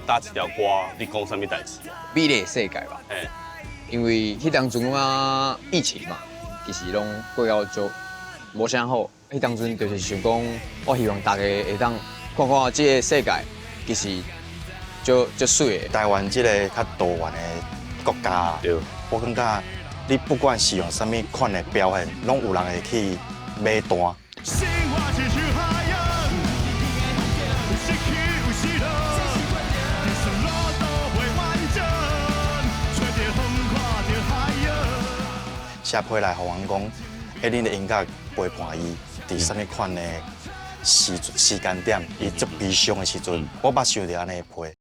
搭一條歌，你講啥物代誌？美麗世界吧。因為彼當陣啊疫情嘛，其實攏過了足無啥好。彼當陣就是想講，我希望大家會當看看這个世界，其實足足媠的。台灣這个較多元的國家，我感覺你不管是用啥物款的表現，攏有人會去買單。生活親像海洋，有時起有時落，人生路途袂完整，吹著風看著海洋。寫批來予阮講，欸，恁的音樂陪伴伊佇啥物款的時時間點，伊足悲傷的時陣，我捌收著按呢的批。